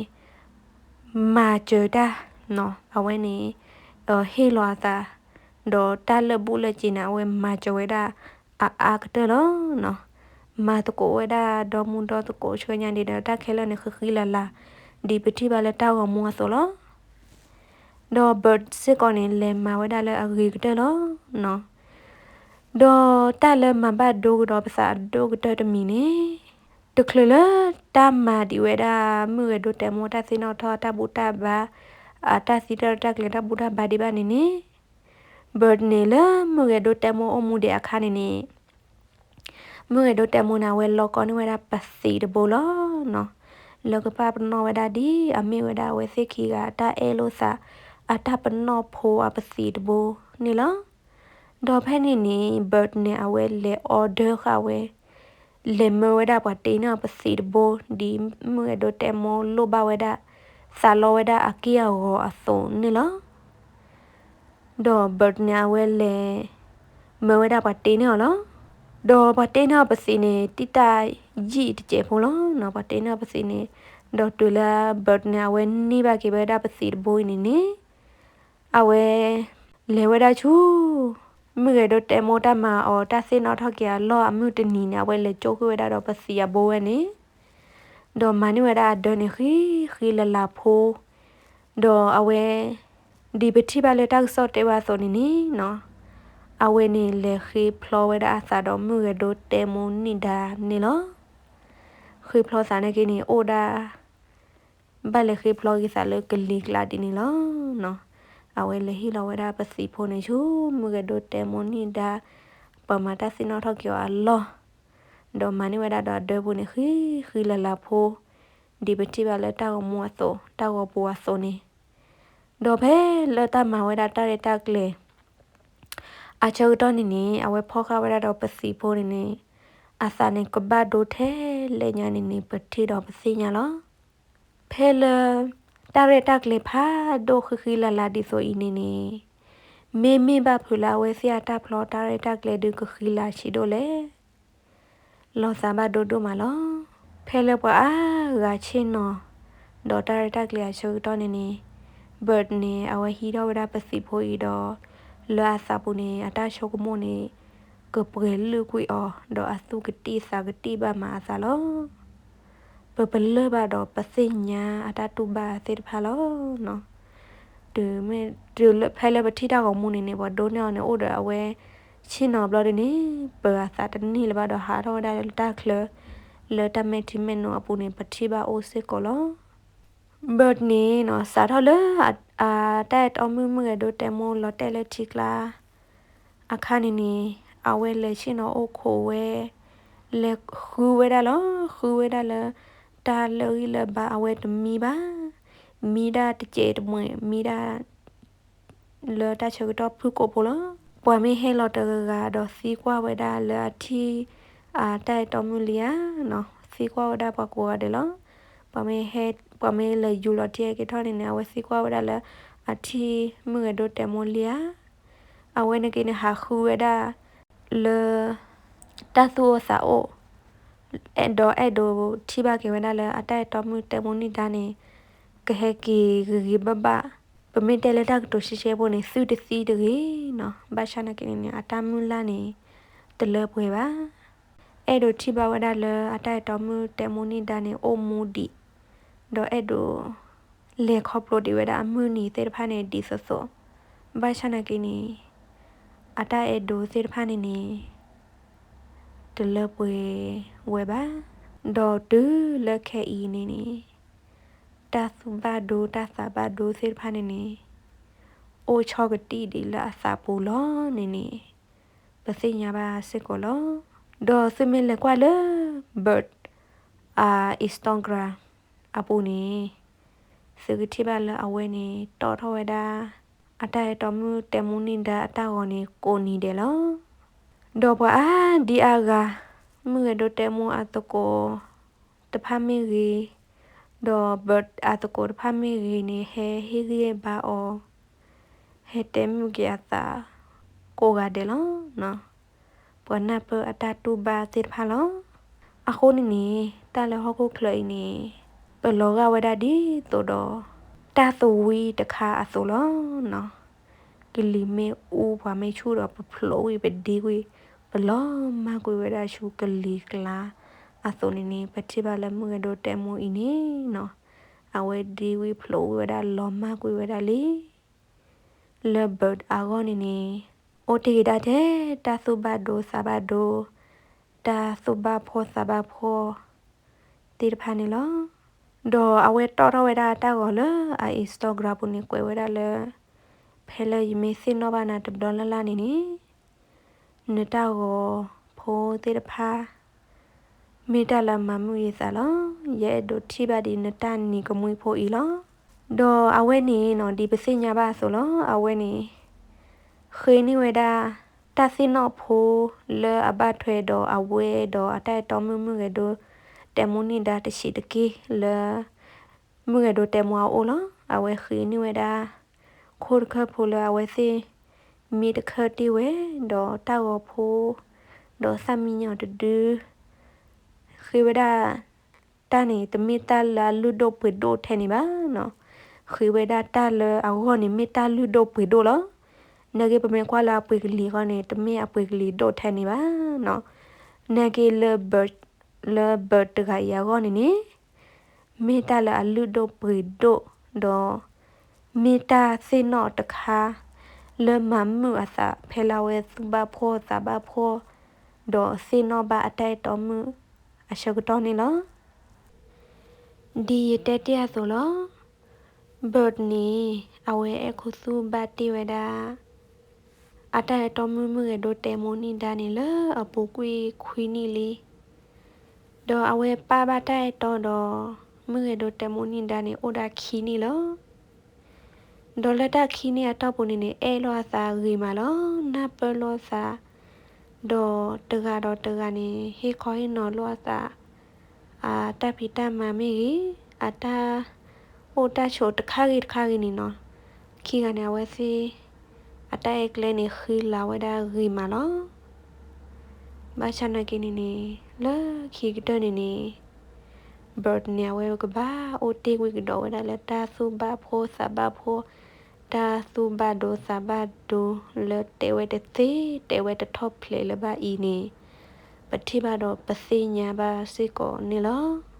မၤစၢၤတၢ်နီၤ အဝဲန့ၣ် ဟ့ၣ်လီၤအသး ဒီးတၢ်လၢာ်ဘူၣ်လၢာ်စ့ၤန့ၣ် အဝဲမၤစၢၤဝဲဒၣ်အအါကတၢၢ်လီၤနီၤ မၤသကိးဝဲဒၣ်ဒီမူဒီသကိးဆှၢညါဒ်ဒီး တၢ်ခဲလၢာ်န့ၣ် ဃံဃံလၤလၤ ဒ်ပထံၣ်ဘၣ်လၢတၢ်ဂီၤမူအသိးလီၤ. ဒီး Bert စ့ၢ်ကီးန့ၣ် လဲၤမၤဝဲဒၣ်လၢအဂ့ၤကတၢၢ်လီၤနီၤ. ဒီးတၢ်လၢမၤဘၣ်ဒိကဒီးပသးအဒိၣ်ကတၢၢ်တမံၤန့ၣ်, တချုးလၢတၢ်မၤဒံးဝဲဒၣ် မုၢ်ဂဲၤဒိတဲမိၢ်တၢ်သ့ၣ်နီၣ်ထီၣ်တၢ်ဘူၣ်တၢ်ဘါ, အတၢ်သံတၢ်ရဲၣ်တၢ်ကျဲၤတၢ်ဘူၣ်တၢ်ဘါဒံးဘၣ်န့ၣ်န့ၣ်, Bert န့ၣ် လၢမုၢ်ဂဲၤဒိတဲမိၢ်အိၣ်မူဒံးအခါန့ၣ်န့ၣ် မုၢ်ဂဲၤဒိတဲမိၢ်န့ၣ် အဝဲလီၤကီန့ၢ်ဝဲဒၣ်ပသံးတဘိလီၤနီၤ. လၢကပာ်ပနီၣ်ဝဲဒၣ်ဒ်အမ့ၢ်ဝဲဒၣ်အဝဲသ့ၣ်ခံဂၤအတၢ်အဲၣ်လိာ်သး, အတၢ်ပနီၣ်ဖိအပသံးတဘိန့ၣ်လီၤ. ဒီးဖဲန့ၣ်န့ၣ် Bert န့ၣ် အဝဲလဲၤ order ဃာ်ဝဲ, လဲၤမၢဝဲဒၣ်ပှၤတ့န့ၢ်အီၤပသံးတဘိ ဒ်မုၢ်ဂဲၤဒိတဲမိၢ်လိၣ်ဘၣ်ဝဲဒၣ် သးလီဝဲဒၣ်အက့ၢ်အဂီၤအသိးန့ၣ်လီၤ. ဒီး Bert န့ၣ် အဝဲလဲၤ မၢဝဲဒၣ်ပှၤတ့န့ၢ်အီၤလီၤ. ဒီးပှၤတ့န့ၢ်အီၤပသံးန့ၣ် တံၢ်တၢ်ယံာ်တစဲးဖိလီၤနီၤ, ပှၤတ့န့ၢ်အီၤပသံးန့ၣ်, ဒီးတုၤလၢ Bert န့ၣ် အဝဲန့ၢ်ဘၣ်က့ၤဝဲဒၣ်ပသံးတဘိအံၤန့ၣ်န့ၣ်, အဝဲ လဲၤဝဲဒၣ်ဆူ မုၢ်ဂဲၤဒိတဲမိၢ်တၢ်မၤအီၤတၢ်သ့ၣ်နီၣ်ထီၣ်က့ၤအလီၢ်အမုၢ်တနံၤန့ၣ် အဝဲလဲၤကၠိဃုာ်ဝဲဒၣ်ဒီးပသံးအဘိဝဲန့ၣ် ဒီးမၤန့ၢ်ဝဲဒၣ်အဒၢန့ၣ် ဃံဃံလၤလၤဖိ, ဒီးအဝဲ ဒ်ပထံၣ်ဘၣ်လၢတၢ်ကစီၣ်တဲဝဲအသိးန့ၣ်န့ၣ်နီၤ, အဝဲန့ၣ်လဲၤဃ့ဖျီဝဲဒၣ်အသးဒီးမုၢ်ဂဲၤဒိတဲမိၢ်နံၣ်ဒါန့ၣ်လီၤ. ဃ့ဖျီသးနာ်က့န့ၣ် အိၣ်ဒၣ် ဘၣ်လဲၤဃ့ဖျီက့ၤသးလၢကလံၤကျါဒ်န့ၣ်လီၤ. အဝဲလဲၤဟ့ၣ်လီၤဝဲဒၣ်ပသံးဖိန့ၣ်ဆူ မုၢ်ဂဲၤဒိတဲမိၢ်နံၣ်ဒါ ပှၤမၤတၢ်သ့ၣ်နီၣ်ထီၣ်က့ၤအီၤအလီၢ်, ဒီးမၤန့ၢ်ဝဲဒၣ်ဒီးအဒၢပူၤန့ၣ် ဃံဃံလၤလၤဖိ, ဒ်ပထံၣ်ဘၣ်လၢတၢ်ဂီၤမူအသိး တၢ်ဂီၤပူၤအသိးန့ၣ်, ဒီးဖဲလၢတၢ်မၤဝဲဒၣ်တၢ်ရဲၣ်တၢ်ကျဲၤ အဆၢကတီၢ်န့ၣ်န့ၣ် အဝဲဖီၣ်ဃာ်ဝဲဒၣ်ဒီးပသံးဖိန့ၣ်န့ၣ်, အသးန့ၣ်ကဘၣ်ဒိထဲလဲၣ်ညါန့ၣ်န့ၣ် ပထံၣ်ဒီးပသ့ၣ်ညါလီၤ. ဖဲလၢ တၢ်ရဲၣ်တၢ်ကျဲၤဖးဒိၣ်ဃံဃံလၤလၤဒ်သိးအံၤန့ၣ်န့ၣ်, မ့မ့ၢ်ဘၣ်ဖုးလၢအဝဲသ့ၣ်အတၢ်ဖျီတၢ်ရဲၣ်တၢ်ကျဲၤဒုးကဃံလၤဆံးဒိၣ်လဲၣ် လီၤသးဘၣ်ဒိဒိၣ်မးလီၤ. ဖဲလၢပှၤအါဂၤဆ့ၣ်နီၤ ဒီးတၢ်ရဲၣ်တၢ်ကျဲၤအဆၢကတီၢ်န့ၣ်န့ၣ်, Bert န့ၣ် အဝဲဟံးထီၣ်ဝဲဒၣ်ပသံးဖိအံၤဒီး လၢအသးပူၤန့ၣ် အတၢ်ဆိကမိၣ်န့ၣ် ကပှဲၤလုာ်ကွံာ်အီၤ ဒီးအသူၣ်ကတံၢ်သးကတံၢ်ဘၣ်မးအသးလီၤ. ပပလၢၢ်ဘၣ်ဒီးပသ့ၣ်ညါအတၢ်တူၢ်ဘၣ်သ့ၣ်တဖၣ်လီၤ. တုၤမ့ၢ်တုၤလၢဖဲလၢပထံၣ်တၢ်ဂီၤမူန့ၣ်န့ၣ် ပှၤဒိးန့ၢ်အီၤန့ၣ် အိၣ်ဒီးအဝဲဆ့ၣ်နီၤဘျီဒုန့ၣ် ပၢၤအသးတန့ၢ်လၢၤဘၣ်ဒီးဟးထီၣ်ဝဲဒၣ်လၢတၢ်ချၢ လၢတၢ်မဲာ်ထံမဲာ်နိအပူၤန့ၣ် ပထံၣ်ဘၣ်အိၣ်စ့ၢ်ကီးလီၤ. Bert န့ၣ်နီၤ စးထီၣ်လၢ အတၢ်အဲၣ်တီမုၣ်မုၢ်ဂဲၤဒိတဲမိၢ်လီၤတဲာ်လၢထံကျါ အခါန့ၣ်န့ၣ် အဝဲလဲၤဆ့ၣ်နီၤအိၣ်ခိးဝဲ လဲၤဃုဝဲဒၣ်လီၤ. ဃုဝဲဒၣ်လၢ တၢ်လၢဂံၢ်လၢဘါအဝဲတမံဘၣ်. မံဒၣ်တစဲးတမှဲး မံဒၣ် လၢတၢ်ဆၢကတီၢ်ဖုၣ်ကိာ်ဖိလီၤ. ပှၤမ့ၢ်ဟဲလီၤတဂၤဂၤဒီးသံကွၢ်ဝဲဒၣ်လၢအထံၣ် အတၢ်အဲၣ်တီမုၣ်လံဧါနီၤ, သံကွၢ်ဝဲဒၣ်ပှၤကိးဂၤဒဲးလီၤ. ပှၤမ့ၢ်ဟဲ ပှၤမ့ၢ်လဲၤယူၤလီၤတံၢ်ဟဲက့ၤထီၣ်န့ၣ်န့ၣ် အဝဲသံကွၢ်ဝဲဒၣ်လၢ အထံၣ်မုၢ်ဂဲၤဒိတဲမိၢ်လံဧါ. အဝဲန့ၣ်က့န့ၣ် ဟးဃုဝဲဒၣ် လၢ တၢ်သူၣ်အိၣ်သးအိၣ် ဒီးအဲၣ်ဒိးထံၣ်ဘၣ်က့ၤဝဲဒၣ်လၢအတၢ်အဲၣ်တီမုၣ်တဲမိၢ်နံၣ်ဒါန့ၣ် ကဟဲက့ၤဂ့ၤဂ့ၤဘၣ်ဘၣ်, ပမ့ၢ်တဲလၢတၢ်ကတိၤရှဲရှဲဖိန့ၣ် သုတသံတဂ့ၤနီၤ. ဘၣ်ဆၣ်နာ်က့န့ၣ်န့ၣ် အတၢ်မုၢ်လၢ်န့ၣ် တလၢပှဲၤဘၣ်. အဲၣ်ဒိးထံၣ်ဘၣ်ဝဲဒၣ်လၢအတၢ်အဲၣ်တီမုၣ်တဲမိၢ်နံၣ်ဒါန့ၣ် အိၣ်မူဒံး, ဒီးအဲၣ်ဒိး လဲၤခီဖျိဒံးဝဲဒၣ်အမုၢ်နံၤသ့ၣ်တဖၣ်န့ၣ်ဒ်သိးသိး, ဘၣ်ဆၣ်နာ်က့န့ၣ် အတၢ်အဲၣ်ဒိးသ့ၣ်တဖၣ်န့ၣ်န့ၣ် တလၢပှဲၤဝဲဘၣ်. ဒီးတုၤလၢခဲအံၤန့ၣ်န့ၣ် တၢ်သူၣ်ဘၣ်ဒိတၢ်သးဘၣ်ဒိသ့ၣ်တဖၣ်န့ၣ်န့ၣ် အိၣ်ဆီၣ်ကတံၢ်ဒံးလၢအသးပူၤလီၤန့ၣ်န့ၣ် ပသ့ၣ်ညါဘၣ်စ့ၢ်ကီးလီၤ. ဒီးသုမ့ၢ်လဲၤကွၢ်လၢ Bert အ Instagram အပူၤန့ၣ် သုကထံၣ်ဘၣ်လၢအဝဲန့ၣ် တီၣ်ထီၣ်ဝဲဒၣ် အတၢ်အဲၣ်တီမုၣ်တဲမိၢ်နံၣ်ဒါအတၢ်ဂီၤန့ၣ် ကိးနံၤဒဲးလီၤ. ဒီးပှၤအါဒံအါဂၤ မုၢ်ဂဲၤဒိတဲမိၢ်အသကိးတဖၣ်မ့ၢ်ဂ့ၤ, ဒီး Bert အသကိးတဖၣ်မ့ၢ်ဂ့ၤန့ၣ် ဟဲဟ့ၣ်ဂံၢ်ဟ့ၣ်ဘါအီၤ, ဟဲတဲမုာ်က့ၤအသး ကိးဂၤဒဲးလီၤ. ပှၤနၢ်ပၢၢ်အတၢ်တူၢ်ဘၣ်သ့ၣ်တဖၣ်လီၤ. အဃိန့ၣ်န့ၣ် တၢ်လၢဟီၣ်ခိၣ်ချၢအံၤန့ၣ် ပလီၤဂာ်ဝဲဒၣ်ဒ်သိးဒီး တၢ်သဝံတခါအသိးလီၤ. ကလံၤမ့ၢ်အူပှၤမ့ၢ်ဆူၣ်ဒီး ပဖျိးဝံၤပဒ့ဝံၤ ပလီၤမၢ်ကွံာ်ဝဲဒၣ်ဆူကလံၤကျါအသိးန့ၣ်န့ၣ် ပထံၣ်ဘၣ်လၢမုၢ်ဂဲၤဒိတဲမိၢ်အံၤန့ၣ်နီၤ အဝဲဒ့ဝံၤဖျိးဝံၤဝဲဒၣ်လီၤမၢ်ကွံာ်ဝဲဒၣ်လံ. လၢ Burt အဂီၢ်န့ၣ်န့ၣ် အိၣ်တ့ၢ်က့ၤဒၣ်ထဲတၢ်သူၣ်ဘၣ်ဒိသးဘၣ်ဒိ, တၢ်သူၣ်ဘၣ်ဖှီၣ်သးဘၣ်ဖှီၣ်သ့ၣ်တဖၣ်န့ၣ်လီၤ. ဒီးအဝဲတီၣ်ထီၣ်ဝဲဒၣ်တၢ်ဂီၤလၢအ Instagram ပူၤန့ၣ် ကွဲးဝဲဒၣ်လၢ ဖဲလၢယမ့ၢ်သ့ၣ်နီၣ်ဘၣ်နၤတဘျီလၢ်လၢ်န့ၣ်န့ၣ် နတၢ်ဂီၤဖိသ့ၣ်တဖၣ် မ့ၢ်တၢ်လၢအမၤမုာ်ယသးလီၤ. ယအဲၣ်ဒိးထံၣ်ဘၣ်ဒံးနတၢ်နံၤကမှံဖိအံၤလီၤ. ဒီးအဝဲန့ၣ်နီၤ ဒ်ပသ့ၣ်ညါဘၣ်အသိးလီၤ. အဝဲန့ၣ် ဃ့န့ၢ်ဝဲဒၣ် တၢ်သ့ၣ်နီၣ်ဖိလၢအဘၣ်ထွဲဒီးအဝဲဒီးအတၢ်အဲၣ်တီမုၣ်မုၣ်ဂဲၤဒိ တဲာ်မိၢ်နံၢ်ဒါတဆံးတက့ၢ်လၢ မုၣ်ဂဲၤဒိတဲာ်မိၢ်အအိၣ်လီၤ. အဝဲဃ့န့ၢ်ဝဲဒၣ် ခိၣ်တခၢၣ်ဖိလၢအဝဲသ့ၣ် မ့ၢ်တခၢၣ်တ့ၢ်ဝဲ ဒီးတၢ်ဂီၤဖိ ဒီးသၣ်မံညီၤတဒု ဃ့ဝဲဒၣ် တၢ်န့ၣ် တမ့ၢ်တၢ်လၢအလုၢ်ဒိၣ်ပှ့ၤဒိၣ်ထဲန့ၣ်ဘၣ်နီၤ. ဃ့ဝဲဒၣ်တၢ်လၢအဂီၢ်န့ၣ် မ့ၢ်တၢ်လုၢ်ဒိၣ်ပှ့ၤဒိၣ်လီၤ. နာ်က့ပမ့ၢ်ကွၢ်လၢအပှ့ၤကလံၤအဂီၢ်န့ၣ် တမ့ၢ်အပှ့ၤကလံၤဒိၣ်ထဲန့ၣ်ဘၣ်နီၤ. နာ်က့လၢ Burt လၢ Burt တဂၤအံၤအဂီၢ်န့ၣ်န့ၣ် မ့ၢ်တၢ်လၢအလုၢ်ဒိၣ်ပှ့ၤဒိၣ် ဒီး မ့ၢ်တၢ်သ့ၣ်နီၣ်တခါ လၢမၤမုာ်အသး ဖဲလၢအဝဲသူၣ်ဘၣ်ဖှီၣ်သးဘၣ်ဖှီၣ် ဒီးသ့ၣ်နီၣ်ဘၣ်အတၢ်အဲၣ်တီမုၣ်အဆၢကတီၢ်န့ၣ်လီၤ. ဒ်ယတဲတ့ၢ်အသိးလီၤ. Burt န့ၣ် အဝဲအဲၣ်ခူသူၣ်ဘၣ်တ့ၢ်ဝဲဒၣ် အတၢ်အဲၣ်တီမုၣ်မုၣ်ဂဲၤဒိတဲာ်မိၢ်နံၢ်ဒါန့ၣ်လၢအပူၤကွံာ်ခွံနံၣ်လံ. ဒီးအဝဲပာ်ဘၣ်တၢ်အဲၣ်တီဒီး မုၣ်ဂဲၤဒိတဲာ်မိၢ်နံၢ်ဒါန့ၣ် အိၣ်ဒၣ်ခံနံၣ်လီၤ. ဒီးလၢတၢ်ခံနံၣ်အတီၢ်ပူၤန့ၣ်န့ၣ် အဲၣ်လိာ်အသးဂ့ၤမးလီၤ. နၢ်ပၢၢ်လိာ်သး ဒီးတဂၤဒီးတဂၤန့ၣ် ဟ့ၣ်ခီဟ့ၣ်နီၤလိာ်အသး အတၢ်ဖံးတၢ်မၤမ့ၢ်ဂ့ၤ, အတၢ်အိၣ်တၢ်ဆိးတခါဂ့ၤတခါဂ့ၤန့ၣ်နီၤ, ခံဂၤန့ၣ် အဝဲသ့ၣ် အတၢ်အဲၣ်ကျဲန့ၣ် ဃံလၤဝဲဒၣ်ဂ့ၤမးလီၤ. ဘၣ်ဆၣ်နာ်က့န့ၣ်န့ၣ် လၢခံကတၢၢ်န့ၣ်န့ၣ် Burt န့ၣ် အဝဲကဘၣ်အိၣ်တ့ၢ်ဝံၤကဒီးဝဲဒၣ်လၢတၢ်သူၣ်ဘၣ်ဖှီၣ်သးဘၣ်ဖှီၣ်, တၢ်သူၣ်ဘၣ်ဒိသးဘၣ်ဒိ လၢတဲဝဲတသ့ တဲဝဲတထီၣ်ဖျဲးလၢၤဘၣ်အံၤန့ၣ် ပထံၣ်ဘၣ်ဒီးပသ့ၣ်ညါဘၣ်စ့ၢ်ကီးန့ၣ်လီၤ.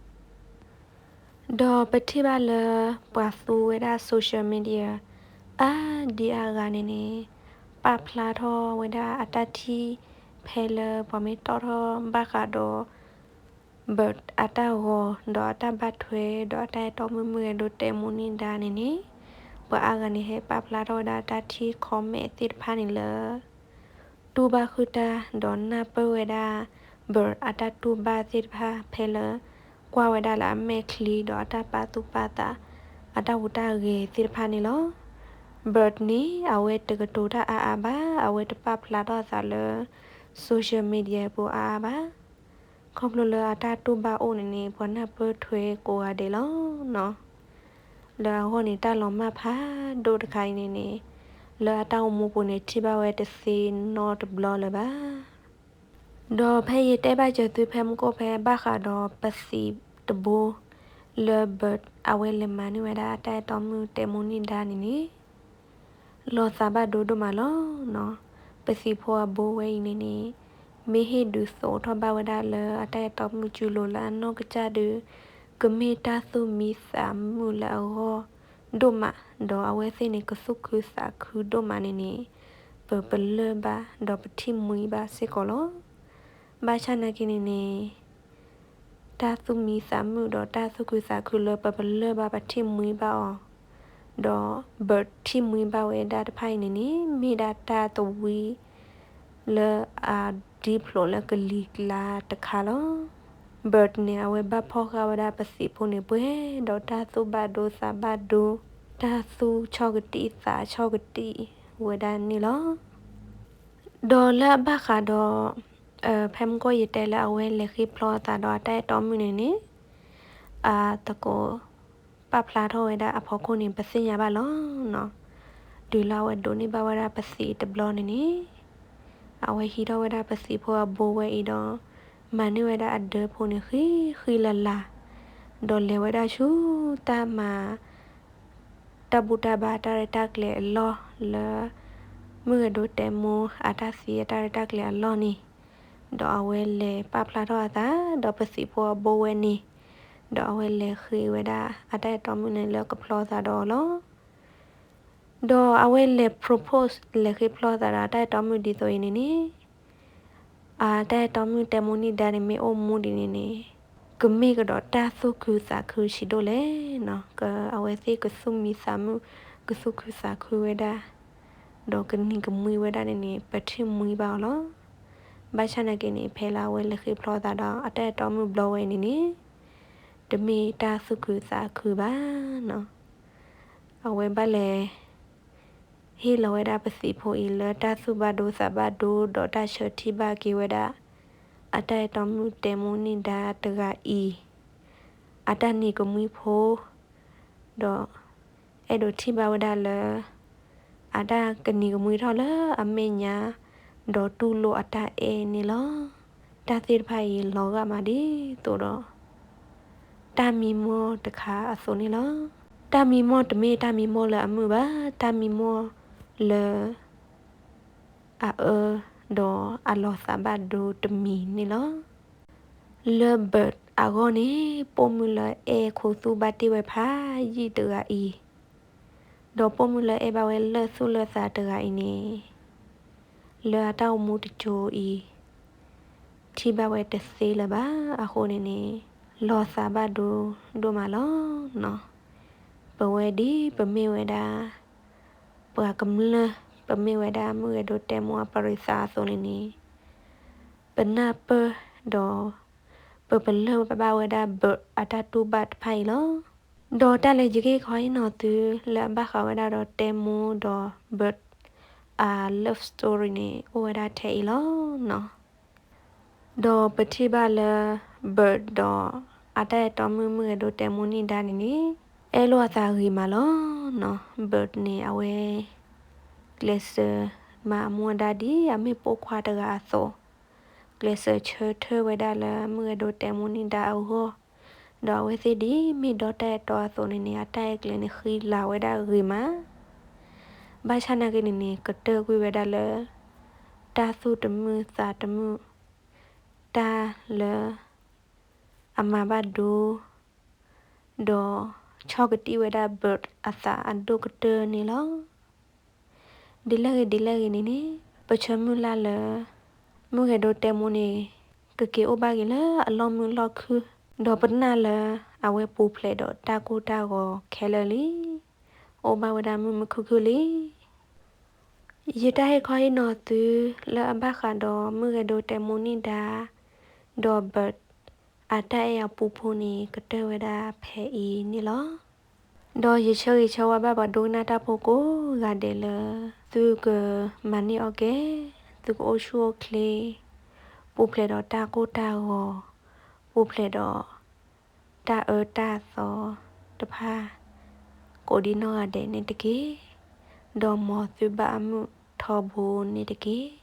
ဒီးပထံၣ်ဘၣ်လၢ ပှၤသူဝဲဒၣ် social media အါဒံအါဂၤန့ၣ်န့ၣ် ပာ်ဖျါထီၣ်ဝဲဒၣ်အတၢ်ထံၣ် ဖဲလၢပှၤမ့ၢ်တီၣ်ထီၣ်ဘၣ်ဃးဒီး Burt အတၢ်ဂီၤ ဒီးအတၢ်ဘၣ်ထွဲ ဒီးအတၢ်အဲၣ်တီမုၣ်မုၣ်ဂဲၤဒိတဲာ်မိၢ်နံၢ်ဒါန့ၣ်န့ၣ် ပှၤအါဂၤန့ၣ် ဟဲပာ်ဖျါထီၣ်ဝဲဒၣ်တၢ်ထံၣ် comment သ့ၣ်တဖၣ်န့ၣ်လၢ တူၢ်ဘၣ်ဃုာ်တၢ် ဒီးနၢ်ပၢၢ်ဝဲဒၣ် Burt အတၢ်တူၢ်ဘၣ်သ့ၣ်တဖၣ် ဖဲလၢ ကွၢ်ဝဲဒၣ်လၢအမဲာ်ချံ ဒီးအတၢ်ပာ်သူၣ်ပာ်သး အတၢ်ဟူးတၢ်ဂဲၤသ့ၣ်တဖၣ်န့ၣ်လီၤ. Burt န့ၣ် အဝဲတကတိၤတၢ်အါအါဘၣ်, အဝဲတပာ်ဖျါထီၣ်အသးလၢ social media ပူၤအါအါဘၣ်. ခီဖျိလၢအတၢ်တူၢ်ဘၣ်အိၣ်န့ၣ်န့ၣ် ပှၤနၢ်ပၢၢ်ထွဲကိးဂၤဒဲးလီၤနီၤ. လၢအဂီၢ်န့ၣ် တၢ်လီၤမၢ်ဖးဒိၣ်တခါအံၤန့ၣ်န့ၣ် လၢအတၢ်အိၣ်မူပူၤန့ၣ် ထံၣ်ဘၣ်ဝဲတသ့နီတဘျီလၢၤဘၣ်. ဒီးဖဲယတဲဘၣ်စၢၤသုဖဲမူကီၢ်ဖဲဘၣ်ဃးဒီးပသံးတဘိ လၢ Burt အဝဲလဲၤမၤန့ၢ်ဝဲဒၣ်အတၢ်အဲၣ်တီမုၣ်တဲာ်မိၢ်နံၢ်ဒါန့ၣ်န့ၣ် လီၤသးဘၣ်ဒိဒိၣ်မးလီၤနီၤ. ပသံးဖိအဘိဝဲအံၤန့ၣ်န့ၣ် မ့ၢ်ဟ့ၣ်ဒုးသိးထီၣ်ဘၣ်ဝဲဒၣ်လၢအတၢ်အဲၣ်တီမုၣ်စုလိၤလၢအနီၢ်ကစၢ်ဒီး ကမ့ၢ်တၢ်သူၣ်မံသးမုာ်လၢအဂီၢ်ဒိၣ်မး, ဒီးအဝဲသ့ၣ်န့ၣ် ကသူၣ်ခုသးခုဒိၣ်မးန့ၣ်န့ၣ် ပပလၢၢ်ဘၣ် ဒီးပထံၣ်မှံဘၣ်စ့ၢ်ကီးလီၤ. ဘၣ်ဆၣ်နာ်က့န့ၣ်န့ၣ် တၢ်သူၣ်မံသးမုာ်ဒီးတၢ်သူၣ်ခုသးခုလၢပပလၢၢ်ဘၣ်ပထံၣ်မှံဘၣ်အီၤ, ဒီး Burt ထံၣ်မှံဘၣ်ဝဲဒၣ်တဖၣ်အံၤန့ၣ်န့ၣ် မ့ၢ်ဒၣ်တၢ်တဝံ လၢအဒ်ဖျိးလၢကလံၤကျါတခါလီၤ. Burt န့ၣ် အဝဲဘၣ်ဖီၣ်ဃာ်ဝဲဒၣ်ပသံးဖိန့ၣ် ပှဲၤဒီးတၢ်သူၣ်ဘၣ်ဒိသးဘၣ်ဒိ, တၢ်သူၣ်ဆီၣ်ကတံာ်သးဆီၣ်ကတံာ်ဝဲဒၣ်န့ၣ်လီၤ. ဒီးလၢအဘၣ်ဃးဒီး ဖဲမူကီၢ်ယတဲလၢအဝဲလဲၤဃ့ဖျီအသးဒီးအတၢ်အဲၣ်တီမုၣ်န့ၣ်န့ၣ် အသကိး ပာ်ဖျါထီၣ်ဝဲဒၣ်အဖီခိၣ်န့ၣ် ပသ့ၣ်ညါဘၣ်လီၤနီၤ. တုၤလၢအဝဲဒိးန့ၢ်ဘၣ်ဝဲဒၣ်ပသံးတဘျီန့ၣ်န့ၣ် အဝဲဟံးထီၣ်ဝဲဒၣ်ပသံးဖိအဘိဝဲအံၤဒီး မၤန့ၢ်ဝဲဒၣ်အဒၢဖိန့ၣ်ဃံဃံလၤလၤ, ဒီးလဲၤဝဲဒၣ်ဆူတၢ်မၤ တၢ်ဘူၣ်တၢ်ဘါတၢ်ရဲၣ်တၢ်ကျဲၤအလီၢ်လၢ မုၢ်ဂဲၤဒိတဲာ်မိၢ်အတၢ်သံအတၢ်ရဲၣ်တၢ်ကျဲၤအလီၢ်န့ၣ်, ဒီးအဝဲလဲၤပာ်ဖျါထီၣ်အသး ဒီးပသံးဖိအဘိဝဲန့ၣ်, ဒီးအဝဲလဲၤဃ့ဝဲဒၣ်အတၢ်အဲၣ်တီမုၣ်န့ၣ်လၢကဖျီသးဒီးအီၤလီၤ. ဒီးအဝဲလဲၤ propose လဲၤဃ့ဖျီသးဒီးအတၢ်အဲၣ်တီမုၣ်ဒ်သိးအံၤန့ၣ်န့ၣ် အတၢ်အဲၣ်တီမုၣ်တဲမိၢ်နံၣ်ဒါန့ၣ်မ့ၢ်အိၣ်မူဒ်န့ၣ်န့ၣ် ကမ့ၢ်ကဒီးတၢ်သူၣ်ခုသးခုဆံးဒိၣ်လဲၣ်နီၤ. အဝဲသ့ၣ်ကသူၣ်မံသးမုာ် ကသူၣ်ခုသးခုဝဲဒၣ် ဒီးကနံၤကမှံဝဲဒၣ်န့ၣ်န့ၣ် ပထံၣ်မှံဘၣ်အီၤလီၤ. ဘၣ်ဆၣ်နာ်က့န့ၣ် ဖဲလၢအဝဲလဲၤဃ့ဖျီသးဒီးအတၢ်အဲၣ်တီမုၣ်ဘျီဝဲအံၤန့ၣ်န့ၣ် တမ့ၢ်တၢ်သူၣ်ခုသးခုဘၣ်နီၤ. အဝဲဘၣ်လဲၤ ဟ့ၣ်လီၤဝဲဒၣ်ပသံးဖိအံၤလၢတၢ်သူၣ်ဘၣ်ဒိသးဘၣ်ဒိ ဒီးတၢ်ဆၢထံၣ်ဘၣ်က့ၤဝဲဒၣ် အတၢ်အဲၣ်တီမုၣ်တဲမိၢ်နံၣ်ဒါတဂၤအံၤ အတၢ်နံၤကမှံဖိ ဒီး အဲၣ်ဒိးထံၣ်ဘၣ်ဝဲဒၣ်လၢ အတၢ်ကနံၤကမှံထီၣ်လၢအမဲာ်ညါ ဒီးတူၢ်လိာ်အတၢ်အဲၣ်န့ၣ်လီၤ. တၢ်သ့ၣ်တဖၣ်အံၤလီၤဂာ်မးဒ်သိးဒီး တၢ်မံမီၢ်တခါအသိးန့ၣ်လီၤ. တၢ်မံမီၢ်တမ့ၢ်တၢ်မံမီၢ်လၢအမုာ်ဘၣ်, တၢ်မံမီၢ်လၢ အအၢ ဒီးအလီၤသးဘၣ်ဒိတမံၤန့ၣ်လီၤ. လၢ Bert အဂီၢ်န့ၣ် ပိာ်မုၣ်လၢအဲၣ်ခူသူၣ်ဘၣ်တ့ၢ်ဝဲဖးယံာ်တဂၤအံၤ, ဒီးပိာ်မုၣ်လၢအဲၣ်ဘၣ်ဝဲလၢသူၣ်လၢသးတဂၤအံၤန့ၣ် လၢအတၢ်အိၣ်မူတကၠိအံၤ ထံၣ်ဘၣ်ဝဲတသ့လၢၤဘၣ်. အဃိန့ၣ်န့ၣ် လီၤသးဘၣ်ဒိဒိၣ်မးလီၤနီၤ. ပဝဲဒ်ပမ့ၢ်ဝဲဒၣ် ပှၤကမျၢၢ် ပမ့ၢ်ဝဲဒၣ်မုၢ်ဂဲၤဒိတဲမိၢ်အပရံးသးအသိးန့ၣ်န့ၣ် ပနၢ်ပၢၢ်ဒီး ပပလၢၢ်ဘၣ်ဝဲဒၣ် Bert အတၢ်တူၢ်ဘၣ်တဖၣ်အံၤလီၤ. ဒီးတၢ်လၢယကဟ့ၣ်ခီဟ့ၣ်နီၤသုလၢအဘၣ်ဃးဝဲဒၣ်ဒီးတဲမိၢ်ဒီး Bert အ love story န့ၣ် အိၣ်ဝဲဒၣ်ထဲအံၤလီၤနီၤ. ဒီးပထံၣ်ဘၣ်လၢ Bert ဒီးအတၢ်အဲၣ်တီမုၣ်မုၢ်ဂဲၤဒိတဲမိၢ်နံၣ်ဒါန့ၣ်န့ၣ် အဲၣ်လိာ်အသးဂ့ၤမးလီၤနီၤ. Bert န့ၣ် အဝဲ ကျဲးစၢးမၤအမူအဒါဒ်အမ့ၢ်ပိာ်ခွါတဂၤအသိး, ကျဲးစၢးဆၢထၢၣ်ဝဲဒၣ်လၢမုၢ်ဂဲၤဒိတဲမိၢ်နံၣ်ဒါအဂီၢ်, ဒီးအဝဲသ့ၣ်ဒ်မ့ၢ်ဒီတၢ်အဲၣ်တီအသိးန့ၣ်န့ၣ် အတၢ်အဲၣ်ကျဲန့ၣ်ဃံလၤဝဲဒၣ်ဂ့ၤမး. ဘၣ်ဆၣ်နာ်က့န့ၣ်န့ၣ် ကတၢၢ်ကွံာ်ဝဲဒၣ်လၢ တၢ်သူၣ်တမုာ်သးတမုာ်, တၢ်လၢ အမၤဘၣ်ဒိ ဒီးဆီၣ်ကတံၢ်ဝဲဒၣ် Bert အသးအဒိၣ်ကတၢၢ်န့ၣ်လီၤ. ဒ်လဲၣ်ဂ့ၤဒ်လဲၣ်ဂ့ၤန့ၣ်န့ၣ် ပဆၢမုၢ်လၢ်လၢ မုၢ်ဂဲၤဒိတဲမိၢ်န့ၣ် ကက့ၤအိၣ်ဘၣ်က့ၤလၢအလီၢ်မုာ်လီၢ်ခုၣ်, ဒီးပနာ်လၢအဝဲပူၤဖျဲးဒီးတၢ်ကိၢ်တၢ်ဂီၤခဲလၢာ်လံ. အိၣ်ဘၣ်ဝဲဒၣ်မုာ်မုာ်ခုၣ်ခုၣ်လံ. ယတၢ်ဟ့ၣ်ခီဟ့ၣ်နီၤသုလၢအဘၣ်ဃးဒီးမုၢ်ဂဲၤဒိတဲမိၢ်နံၣ်ဒါ ဒီး Bert အတၢ်အဲၣ်အပူဖိန့ၣ် ကတၢၢ်ဝဲဒၣ်ဖဲအံၤန့ၣ်လီၤ. ဒီးယဆၢဂ့ၤဆၢဝါဘၣ်ပှၤဒိကနၣ်တၢ်ဖိကိးဂၤဒဲးလၢ သုကမၤန့ၢ်အီၣ်ကဲ, သုကအိၣ်ဆူၣ်အိၣ်ချ့, ပူၤဖျဲးဒီးတၢ်ကိၢ်တၢ်ဂီၤ, ပူၤဖျဲးဒီး တၢ်အၢတၢ်သီတဖၣ် ကိးဒံနီၢ်ဂၤဒဲးန့ၣ်တက့ၢ်. ဒီးမ်သုဘၣ်အမုာ်ထီဘိန့ၣ်တက့ၢ်.